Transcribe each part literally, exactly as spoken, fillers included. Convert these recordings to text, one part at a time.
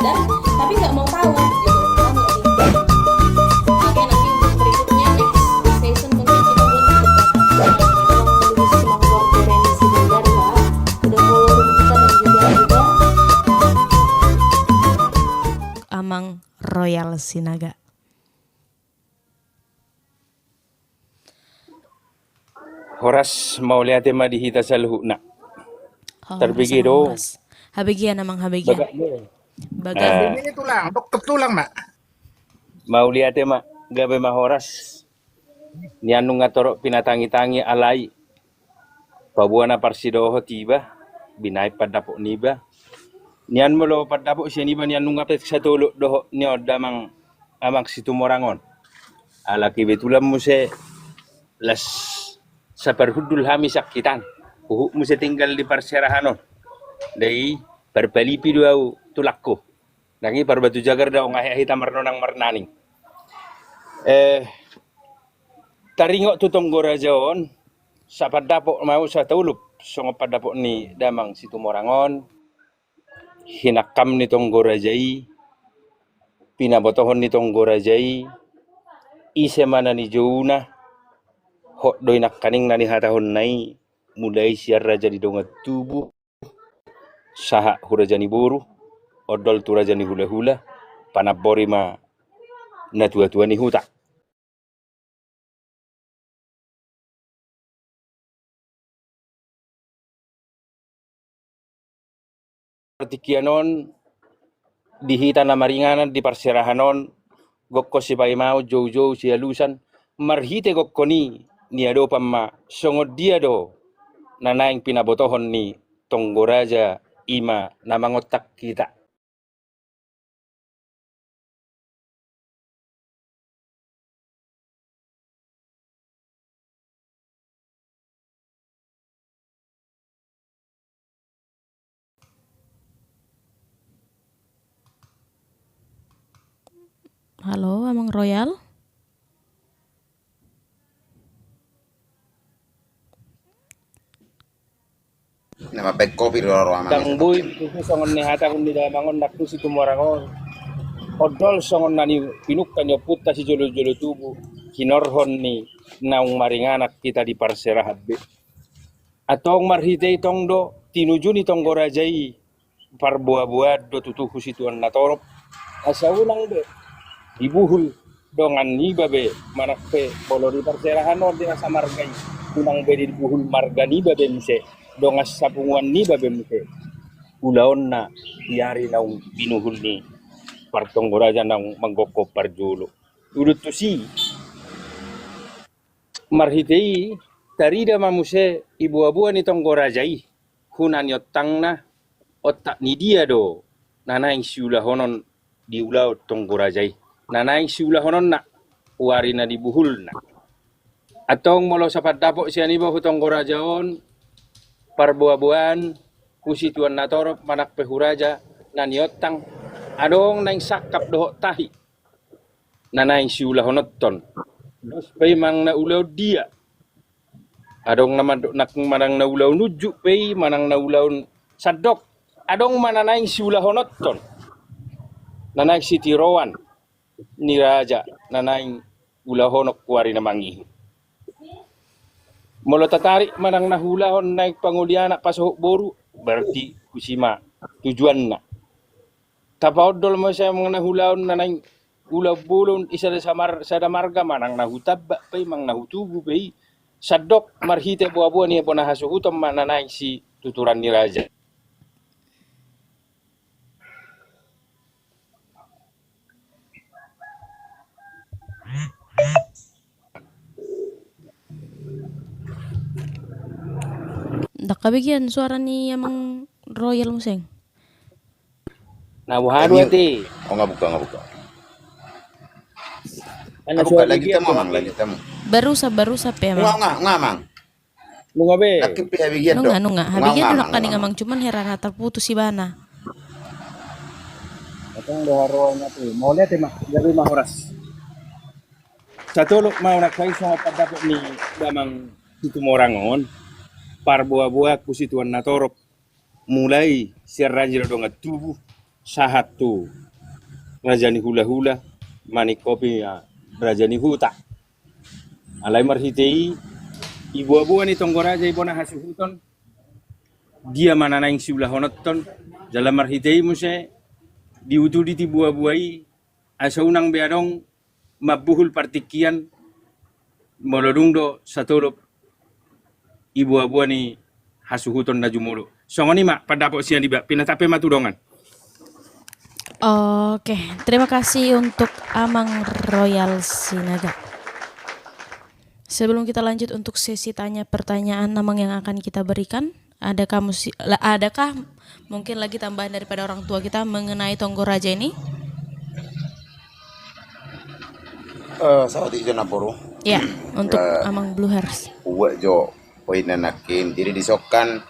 Tapi nggak mau tahu gitu. Paham nggak sih? Oke, nanti untuk berikutnya, next session, mungkin kita buat untuk, eh, lebih semangat dari si Bunda, ya. Udah follow kita dan juga udah Amang Royal Sinaga. Horas, mauliate ma di hita saluhutna. Horas. Tarbege do. Horas. Habegean, Amang, habegean. Bagak do. Bagak. Eh. Ini tulang, dokter tulang, Mak. Mauliate ma, gabe ma horas. Nian nunga torop pinatangi-tangi alai paboa na parsidohot iba, binaen pandapot niba. Nian molo pandapot sian iba, nian nunga pe satolop dohot ni on damang Amang Situmorang on. Ala kebetulan muse las saparhundul hami sian hita on. Huhut muse tinggal di parserahan on. Dai parpalipi do au tulangku. Nang i parbatu jagar do au, nga hea hita marnonang marnaning. Eh, taringot tu tonggo raja on, sapandapot ma au satolop songon pandapot ni damang Situmorang on. Hinangkam ni tonggo raja i, pinabotohon ni tonggo raja i, ise ma na nijouna, hot do i nangkaning na nihatahonna i, mulai sian raja ni dongan tubu, sahat hu raja ni boru, ondol tu raja ni hulahula, panambori ma natuatua ni huta. Partingkian on di hita na maringanan di parserahan on, gokhon sipaimaon, joujou sialusan, marhite gokhon i niadopan ma songon dia do na naeng pinabotohon ni tonggo raja i ma na mangontang hita. Halo, Amang Royal? Nama baik kopi do ro amang. Ndang boi tutu songon nihatahon ni damang on nang tu Situmorang on. Ondol songon na pinungka ni ompunta sijolojolo tubu, hinorhon ni naung maringanan hita di parserahan be. Antong marhite i tong do tinuju ni tonggo raja i, parboaboaan do tutu hu situan na torop. Asa unang be dibuhul dongan niba be, manang pe molo di parserahan on di na samarga i, unang be dibuhul marga niba be muse, dongan sapunguan niba be muse ulaonna di ari naung binuhul ni partonggo raja naung manggokhon parjolo. Udut tusi. Marhite i tarida ma muse iboaboa ni tonggo raja i hu na niontangna, ontak ni dia do na naeng siulahonon di ulaon tonggo raja i, na naeng siulahononna hu ari na dibuhulna. Antong molo sapandapot sian iba hu tonggo raja on, parboaboaan hu situan na torop manang pe hu raja na niontang, adong naeng sangkap dohot tahi na naeng siulahononton. Dos pe i manang na ulaon dia. Adong na mandok nang manang na ulaon unjuk pe i manang na ulaon sandok. Adong ma na naeng siulahononton. Na naeng sitiroan ni raja na naeng ulahonon hu ari na mangihut. Molo tatarik manang na huulahon naeng pangoli anak pasohot boru, berarti husi ma tujuanna. Tapaondol ma sai manang na huulahon na naeng ulaon bolon i sada samar-, sada marga manang na hutamba pe i manang na hutubu pe i. Sandok marhite boaboa ni bona hasuhuton ma na naeng situturan ni raja. Ndang habegean suara ni Amang Royal muse. Na boha do ate? Oh, nga buka, nga buka. Nga buka lagi tamu, Amang, lagi tamu. Barusan, barusan pe, Amang. Nga, nga, nga, Amang. Nunga be. Nunga, nunga. Habegean do nangkaning, Amang, cuman hera na tarputus ibana. Antong do haroan ate. Mauliate ma, gabe ma horas. Satolop ma au nangkaning songon pandapot ni damang Situmorang on. Parboaboaan hu situan na torop. Mulai sian raja ni dongan tubu, sahat tu raja ni hulahula, maningkopi ma raja ni huta. Alai marhite i, iboaboa ni Tonggo Raja i bona hasuhuton, dia ma na naeng siulahononhon, jala marhite i muse diutudi tu iboaboa i, asa unang be adong mambuhul partingkian, molo dung do satolop iboaboa ni hasuhuton na jumolo. Songon i ma pandapot sian iba, pinatap pe ma tu dongan. Oke, terima kasih untuk Amang Royal Sinaga. Sebelum kita lanjut untuk sesi tanya pertanyaan Amang yang akan kita berikan, adakah musi-, la-, adakah mungkin lagi tambahan daripada orang tua kita mengenai Tonggo Raja ini? Eh, saotik jo na boru. Ya, untuk Eh, Amang Blue Hairs. Uek jo poinna nangkin. Jadi dison kan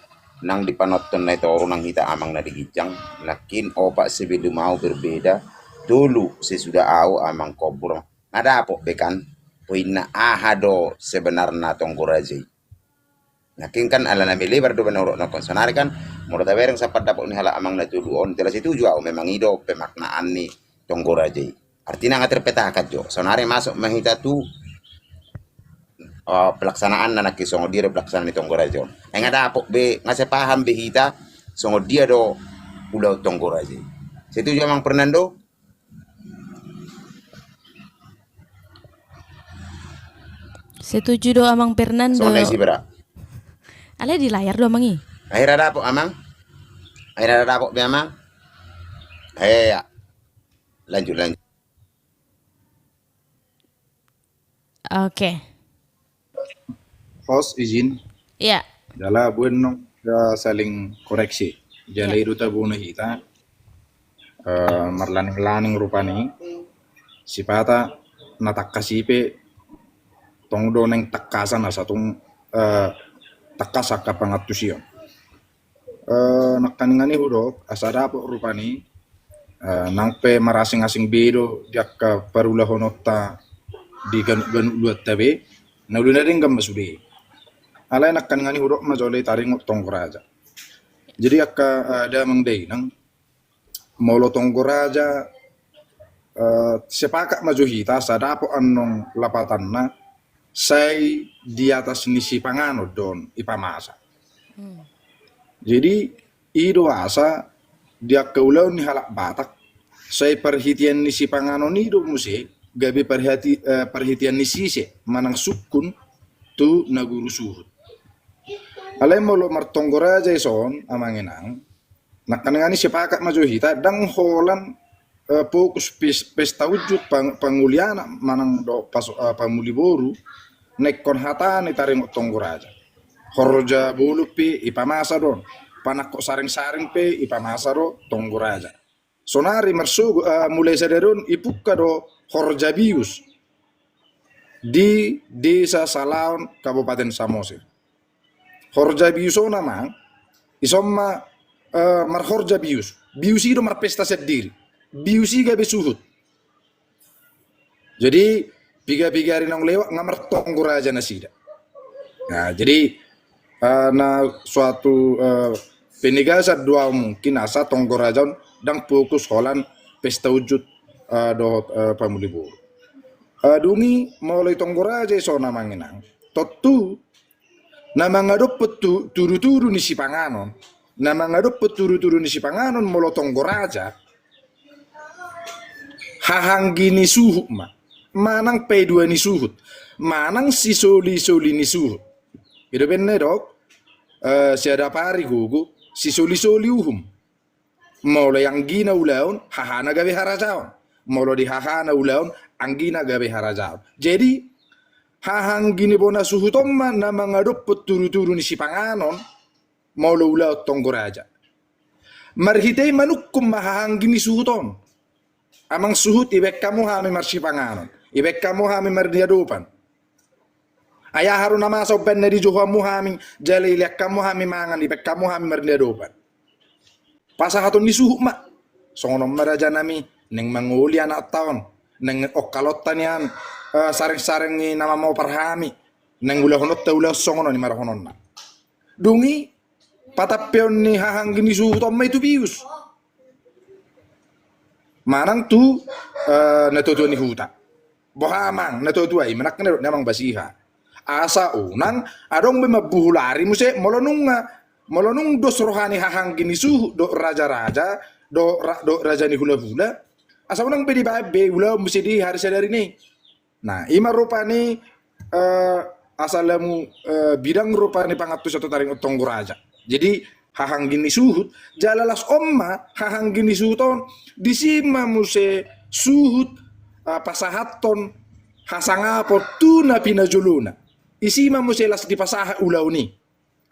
nang di panonton na i toru nang hita amang na di ginjang. Nangkin opat sebelum au berbeda, tolu sesudah au amang kobur. Nga dapot be kan poinna aha do sebenarna Tonggo Raja i. Nangkin kan ala na melebar do ba na hudok nangkon sonari kan, molo tabereng sahat dapot ni halak amang na tolu on, telah setuju au memang i do pemaknaan ni Tonggo Raja i. Artina nga terpetakan jo. Sonari masuk ma hita tu, eh, pelaksanaan na nangkin songon dia do pelaksanaan ni Tonggo Raja on. Ai nga dapot be, nga sepaham be hita songon dia do ulaon Tonggo Raja i. Setuju amang Fernando? Setuju do amang Fernando. Songon na isi bera. Alai di layar do amang i. Akhirnya dapot amang. Akhirnya dapot be amang. Hea. Lanjut, lanjut. Oke. Host izin. Iya. Jala buin nong ya saling koreksi. Jala Iya. i do taboan hita. Eh, marlaning-laning rupani. Sipata na tangkas i pe tong do naeng tangkasan asa tung, eh, tangkas angka pangantusion. Eh, nangkaningan i hudok, asa dapot rupani, eh, nang pe marasing-asing be do di angka parulahononta di ganup-ganup luatta be, na uli na denggan ma sude. Alai nangkaningan i hudok ma jolo i taringot Tonggo Raja. Jadi angka, eh, damang dainang, molo Tonggo Raja, eh, sepakat ma jo hita, asa dapot annon lapatanna, sai di atas ni sipanganon do on ipamasa. Hmm. Jadi, i do asa di angka ulaon ni halak Batak, sai parhitean ni sipanganon i do muse, gabe parhati-, eh, parhitean ni sise, manang sungkun tu na guru suhut. Alai molo martonggo raja i son, amang inang, nangkaningan i sepakat ma jo hita, ndang holan, eh, fokus pes-, pesta unjut pang-, panguliana manang do pas-, eh, pamuli boru, na ingkon hata ni taringot tonggo raja. Horja bolon pe ipamasa do on, panangkok sareng-sareng pe ipamasa do tonggo raja. Sonari marsogot, eh, mulai sadari on ipungka do horja bius di Desa Salaon, Kabupaten Samosir. Horja bius on amang, ison ma, eh, marhorja bius. Bius i do marpesta sandiri. Bius i gabe suhut. Jadi, piga-piga ari naung lewat, nga martonggo raja nasida. Nah, jadi, eh, na suatu, eh, penegasan do au mungkin asa tonggo raja on ndang fokus holan pesta unjut, eh, dohot, eh, pamuli boru. Eh, dung i molo i tonggo raja i son amang inang, tontu na mangadophon tu-, tudu-tudu ni sipanganon, na mangadophon tudu-tudu ni sipanganon molo tonggo raja, hahanggi ni suhut ma, manang paidua ni suhut, manang sisoli-soli ni suhut. I do umbahen na didok, eh, siadapari gogo, sisoli-soli uhum. Molo di anggina ulaon, hahana gabe harajaon. Molo di hahana ulaon, anggina gabe harajaon. Jadi, hahanggi ni bona suhut on ma na mangadophon tudu-tudu ni sipanganon, molo ulaon tonggo raja. Marhite i manungkun ma hahanggi ni suhut on. Amang suhut, ibaen hamu hami marsipanganon, ibaen hamu hami marniadopan. Ai aha do na masa umbahen na dijou hamu hami, jala ilean hamu hami mangan, ibaen hamu hami marniadopan. Pasahaton ni suhut ma. Songon on ma rajanami, naeng mangoli anakta on, naeng ongkalonta nian, eh, sareng-sareng i na mamopar hami, naeng ulahononta ulaon songon on i ma dohononna. Dung i, patampeon ni hahanggi ni suhut on ma i tu bius. manang tu, eh, natuatua ni huta. Boha amang, natuatua i, manang na didok ni amang basiha. Asa unang adong be mambuhul ari muse, molo nunga, molo nunga dos roha ni hahaanggi ni suhut dohot rajaraja, dohot ra-, dohot raja ni hulahula. Asa unang be dibaen be ulaon muse di ari sadari i. Nah, i ma rupani, eh, asal hamu, eh, bidang rupani pangantusion tu taringot tonggo raja. Jadi, hahaanggi ni suhut, jala laos on ma hahaanggi ni suhut on, disi ma muse suhut, eh, pasahathon hasangapon tu na pinajolona. Disi ma muse laos dipasahat ulaon i.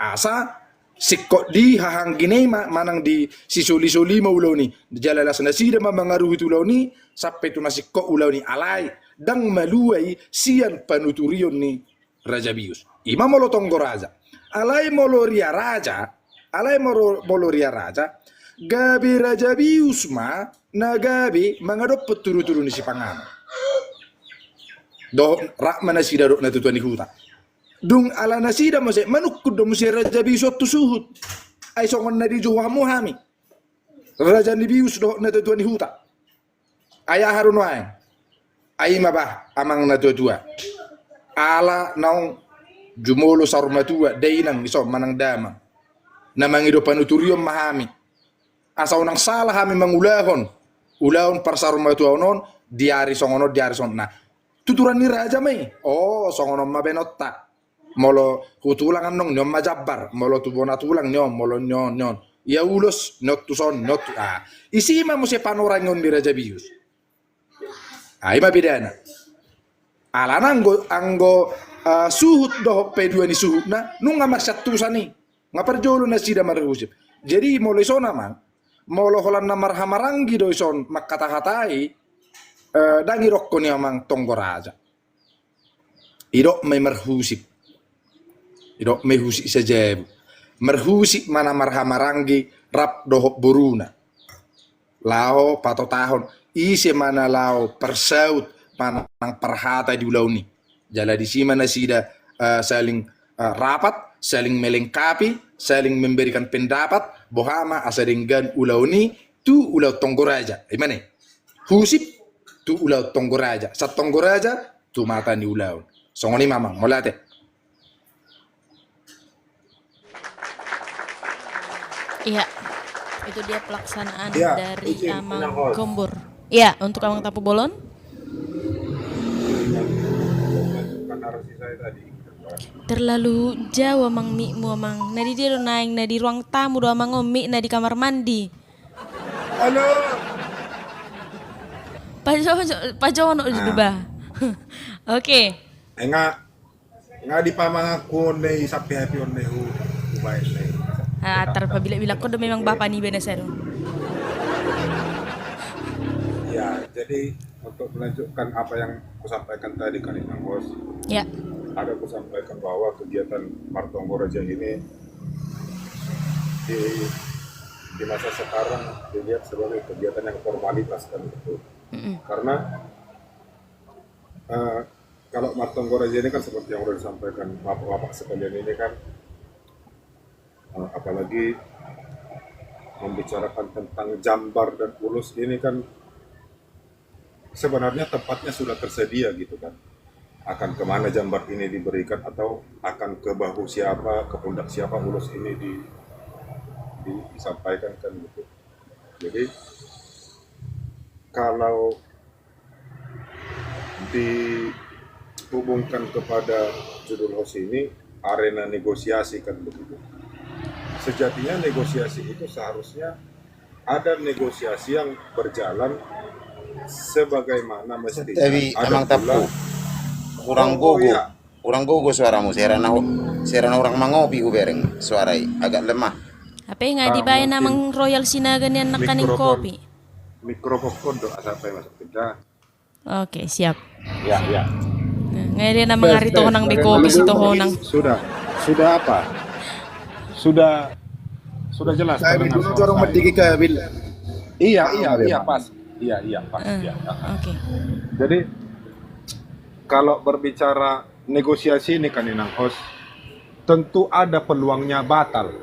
Asa singkop di hahaanggi na i ma, manang disisolisoli ma ulaon i. Jala laos nasida ma mangaruhut ulaon i, sampe tu na singkop ulaon i, alai ndang malua i sian panuturion ni raja bius. I ma molo tonggo raja. Alai molo ria raja, alai molo, molo ria raja, gabe raja bius ma na gabe mangadophon tudutudu ni sipanganon. Dohot rap ma nasida dohot natuatua ni huta. Dung ala nasida muse, manungkun do muse raja bius on tu suhut. Ai songon na dijou hamu hami, raja ni bius dohot natuatua ni huta. Ai aha do nuaeng? Ai i ma bah, amang natuatua. Ala naung jumolo saur matua, dainang dison manang damang, na mangido panuturion ma hami. Asa unang sala hami mangulahon ulaon parsaurmatuaon on di ari songon on, di ari songon on. Nah, tuturan ni raja ma i. O, songon on ma baenonta. Molo tu tulang annon, ni on ma jambar. Molo tu bona tulang, ni on, molo ni on, ni on. Ia ulos, ni on tuson, ni on tu, ah. Disi ma muse panorangion ni raja bius. Ah, i ma bedana. Alana anggo, anggo, eh, suhut dohot paidua ni suhutna, nunga marsiantusan i. Nga parjolo nasida marhusip. Jadi, molo dison amang, molo holan na marhahamaranggi do dison mangkatahatai, eh, ndang didokkon i amang tonggo raja. Didok ma i marhusip. Didok ma i husip sajabu. Marhusip ma na marhahamaranggi rap dohot boruna. Laho patotahon, ise ma na laho parsaut manang parhata di ulaon i. Jala disi ma nasida, eh, saling, eh, rapat, saling melengkapi, saling memberikan pendapat, boha ma asa denggan ulaon i tu ulaon tonggo raja. I ma i. Husip tu ulaon tonggo raja. Sian tonggo raja tu mata ni ulaon. Songon i ma amang, mauliate. Iya, itu dia pelaksanaan dari Amang Gombor. Iya, untuk Amang Tampubolon. Terlalu jauh amang mikmu amang. Na di dia do naeng, na di ruang tamu do amang on mikna, di kamar mandi. Halo. Pajonok, pajonok do bah. Oke. Enggak. Nga dipamanganku on do i, sampe hape on do i hu, hubaen do i. Ah, tarpabilak-bilak on do memang bapa niba na sada on. Ya, jadi untuk melanjutkan apa yang kusampaikan tadi kan, Inang Host. Ya. Ada kusampaikan bahwa kegiatan Martonggo Raja ini di, di masa sekarang dilihat sebagai kegiatan yang formalitas kan gitu. Mm-mm. Karena, eh, kalau Martonggo Raja ini kan seperti yang udah disampaikan bapak-bapak sekalian ini kan, eh, apalagi membicarakan tentang jambar dan ulos ini kan sebenarnya tempatnya sudah tersedia gitu kan. Akan kemana jambar ini diberikan atau akan ke bahu siapa, ke pundak siapa ulos ini di, di, disampaikan kan gitu. Jadi kalau dihubungkan kepada judul host ini, arena negosiasi kan begitu. Sejatinya negosiasi itu seharusnya ada negosiasi yang berjalan sebagaimana mestinya. Tapi ada Amang Tampu, kurang gogo. Kurang gogo suaramu, sera na, sera na hurang mangopi hubereng suara i, agak lemah. Hape nga dibaen Amang Royal Sinaga nian nangkaning kopi. Mikrofon do asa pe masuk kita. Oke, siap. Ya, ya. Nga dia na mangari tohonang be kopi si tohonang. Sudah, sudah apa? Sudah, sudah jelas terdengar suara saya. Iya, iya, iya, pas. Iya, iya, pas. Iya. Oke. Jadi kalau berbicara negosiasi ini kan, Inang Host, tentu ada peluangnya batal.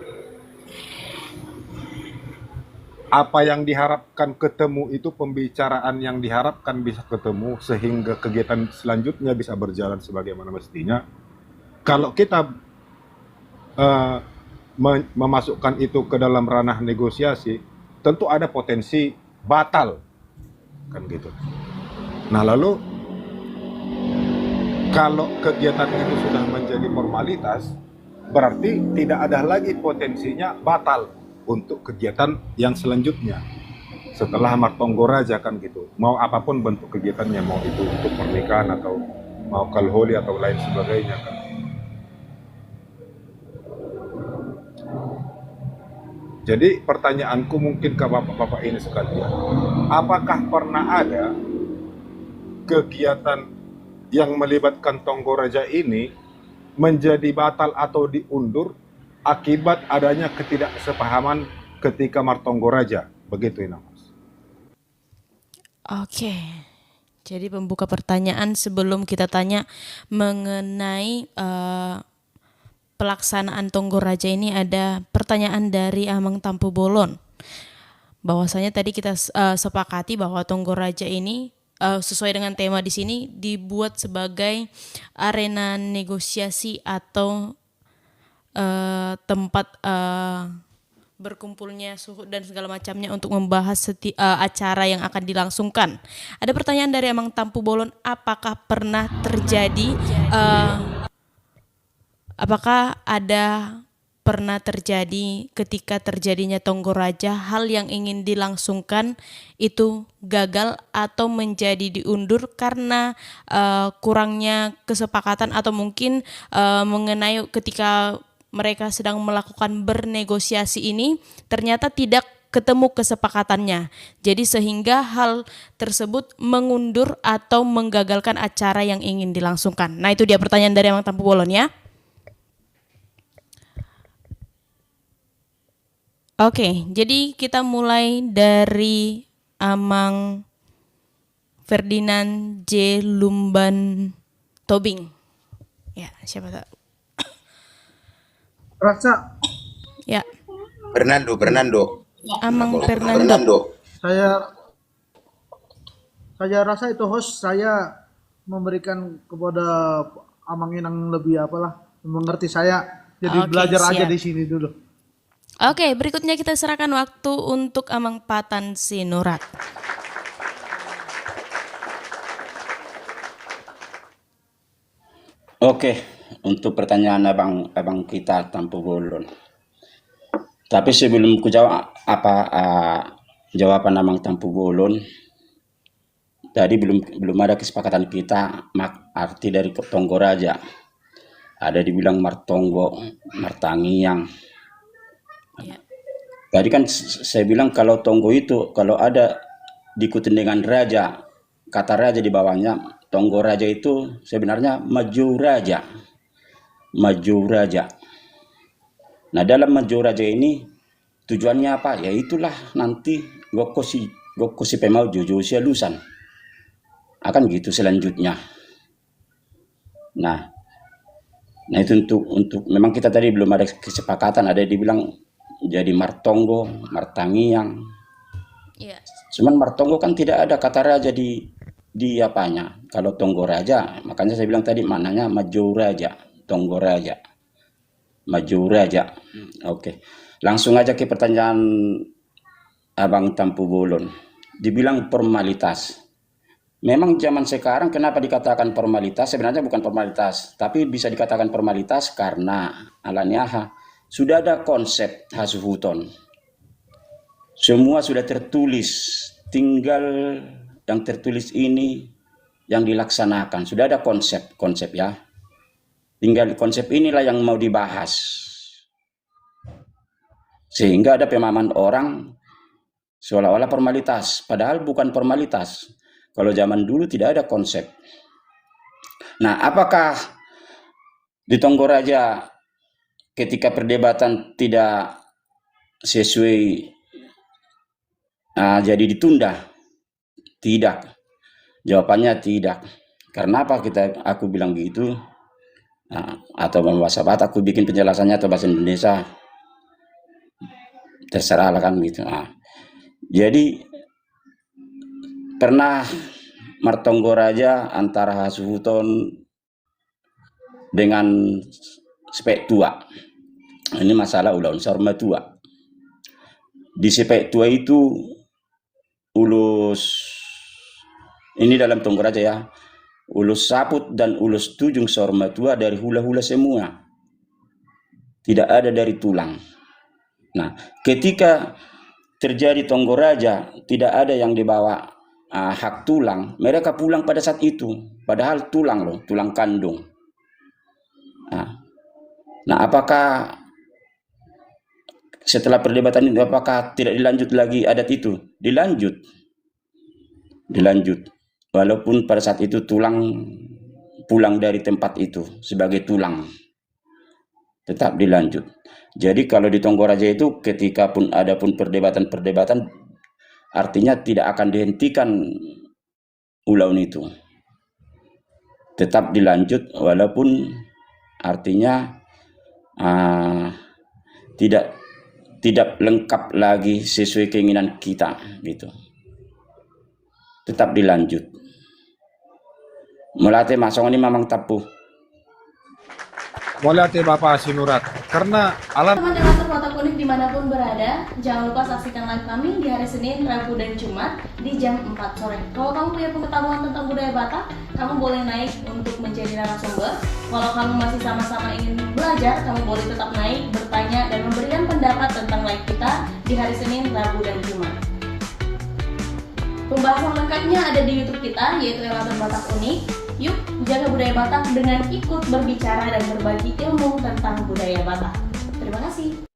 apa yang diharapkan ketemu itu, pembicaraan yang diharapkan bisa ketemu sehingga kegiatan selanjutnya bisa berjalan sebagaimana mestinya. Kalau kita eh, me- memasukkan itu ke dalam ranah negosiasi, tentu ada potensi batal, kan gitu. Nah, lalu kalau kegiatan itu sudah menjadi formalitas, berarti tidak ada lagi potensinya batal untuk kegiatan yang selanjutnya setelah martonggo raja, kan gitu. Mau apapun bentuk kegiatannya, mau itu untuk pernikahan atau mau kalholi atau lain sebagainya, kan. Jadi pertanyaanku mungkin ke bapak-bapak ini sekalian, apakah pernah ada kegiatan yang melibatkan tonggo raja ini menjadi batal atau diundur akibat adanya ketidaksepahaman ketika martonggo raja? Begitu, Inang Mas. Oke. Jadi pembuka pertanyaan sebelum kita tanya mengenai eh, pelaksanaan tonggo raja ini, ada pertanyaan dari Amang Tampubolon. Bahwasanya tadi kita eh, sepakati bahwa tonggo raja ini eh, sesuai dengan tema di sini dibuat sebagai arena negosiasi atau eh, tempat eh, berkumpulnya suhut dan segala macamnya untuk membahas seti- eh, acara yang akan dilangsungkan. Ada pertanyaan dari Amang Tampubolon, apakah pernah terjadi eh, apakah ada pernah terjadi ketika terjadinya tonggo raja, hal yang ingin dilangsungkan itu gagal atau menjadi diundur karena eh, kurangnya kesepakatan, atau mungkin eh, mengenai ketika mereka sedang melakukan bernegosiasi ini ternyata tidak ketemu kesepakatannya. Jadi sehingga hal tersebut mengundur atau menggagalkan acara yang ingin dilangsungkan. Nah, itu dia pertanyaan dari Amang Tampubolon, ya. Oke, jadi kita mulai dari Amang Ferdinand J Lumban Tobing. Ya, siapa tahu. Rasa Ya, Fernando, Fernando. Amang Fernando. Fernando. Saya saya rasa itu, host, saya memberikan kepada Amang Inang lebih, apalah, mengerti saya. Jadi Oke, belajar aja siap. Di sini dulu. Oke, berikutnya kita serahkan waktu untuk Amang Patan Sinurat. Oke, untuk pertanyaan abang abang kita Tampubolon. Tapi sebelum ku jawab apa ah, jawaban abang Tampubolon, tadi belum belum ada kesepakatan kita mak arti dari tonggo raja. Ada dibilang martonggo, martangiang. Ya. Tadi kan s- saya bilang kalau tonggo itu kalau ada diikuti dengan raja, kata raja di bawahnya, tonggo raja itu sebenarnya maju raja. Maju raja. Nah, dalam maju raja ini tujuannya apa? Ya itulah nanti gokko si gokko si pemau jojo si alusan. Akan gitu selanjutnya. Nah, nah itu untuk untuk memang kita tadi belum ada kesepakatan, ada dibilang jadi martonggo, martangiang. Iya. Cuman martonggo kan tidak ada kata raja di di apanya. Kalau tonggo raja, makanya saya bilang tadi maknanya maju raja, tonggo raja. Maju raja. Hmm, oke. Langsung aja ke pertanyaan Abang Tampubolon. Dibilang formalitas. Memang zaman sekarang kenapa dikatakan formalitas? Sebenarnya bukan formalitas, tapi bisa dikatakan formalitas karena alaniaha sudah ada konsep hasuhuton. Semua sudah tertulis, tinggal yang tertulis ini yang dilaksanakan. Sudah ada konsep, konsep ya. Tinggal konsep inilah yang mau dibahas. Sehingga ada pemahaman orang seolah-olah formalitas, padahal bukan formalitas. Kalau zaman dulu tidak ada konsep. Nah, apakah di Tonggo Raja ketika perdebatan tidak sesuai, ah, jadi ditunda? Tidak. Jawabannya tidak. Karena apa kita aku bilang gitu? Nah, atau bahasa Batak aku bikin penjelasannya atau bahasa Indonesia, terserah lah kan gitu. Nah, Jadi pernah martonggo raja antara hasuhuton dengan sipaetua. Ini masalah ulaon saur matua. Di sipaetua itu ulos, ini dalam tonggo raja ya, ulos saput dan ulos tujung saur matua dari hula-hula semua. Tidak ada dari tulang. Nah, ketika terjadi tonggo raja, tidak ada yang dibawa uh, hak tulang, mereka pulang pada saat itu. Padahal tulang loh, tulang kandung. Nah, nah apakah setelah perdebatan itu apakah tidak dilanjut lagi adat itu? Dilanjut. Dilanjut. Walaupun pada saat itu tulang pulang dari tempat itu sebagai tulang. Tetap dilanjut. Jadi kalau di tonggo raja itu ketika pun ada pun perdebatan-perdebatan, artinya tidak akan dihentikan ulaon itu. Tetap dilanjut walaupun artinya uh, tidak tidak lengkap lagi sesuai keinginan kita gitu. Tetap dilanjut. Mauliate ma, songon i ma amang Tampu. Mauliate Bapa Sinurat. Karena alam teman-teman Terkotak Unik dimanapun berada, jangan lupa saksikan live kami di hari Senin, Rabu, dan Jumat di jam empat sore. Kalau kamu punya pengetahuan tentang budaya Batak, kamu boleh naik untuk menjadi narasumber. Kalau kamu masih sama-sama ingin belajar, kamu boleh tetap naik, bertanya, dan memberikan pendapat tentang live kita di hari Senin, Rabu, dan Jumat. Pembahasan lengkapnya ada di YouTube kita, yaitu Relator Batak Unik. Yuk, jaga budaya Batak dengan ikut berbicara dan berbagi ilmu tentang budaya Batak. Terima kasih.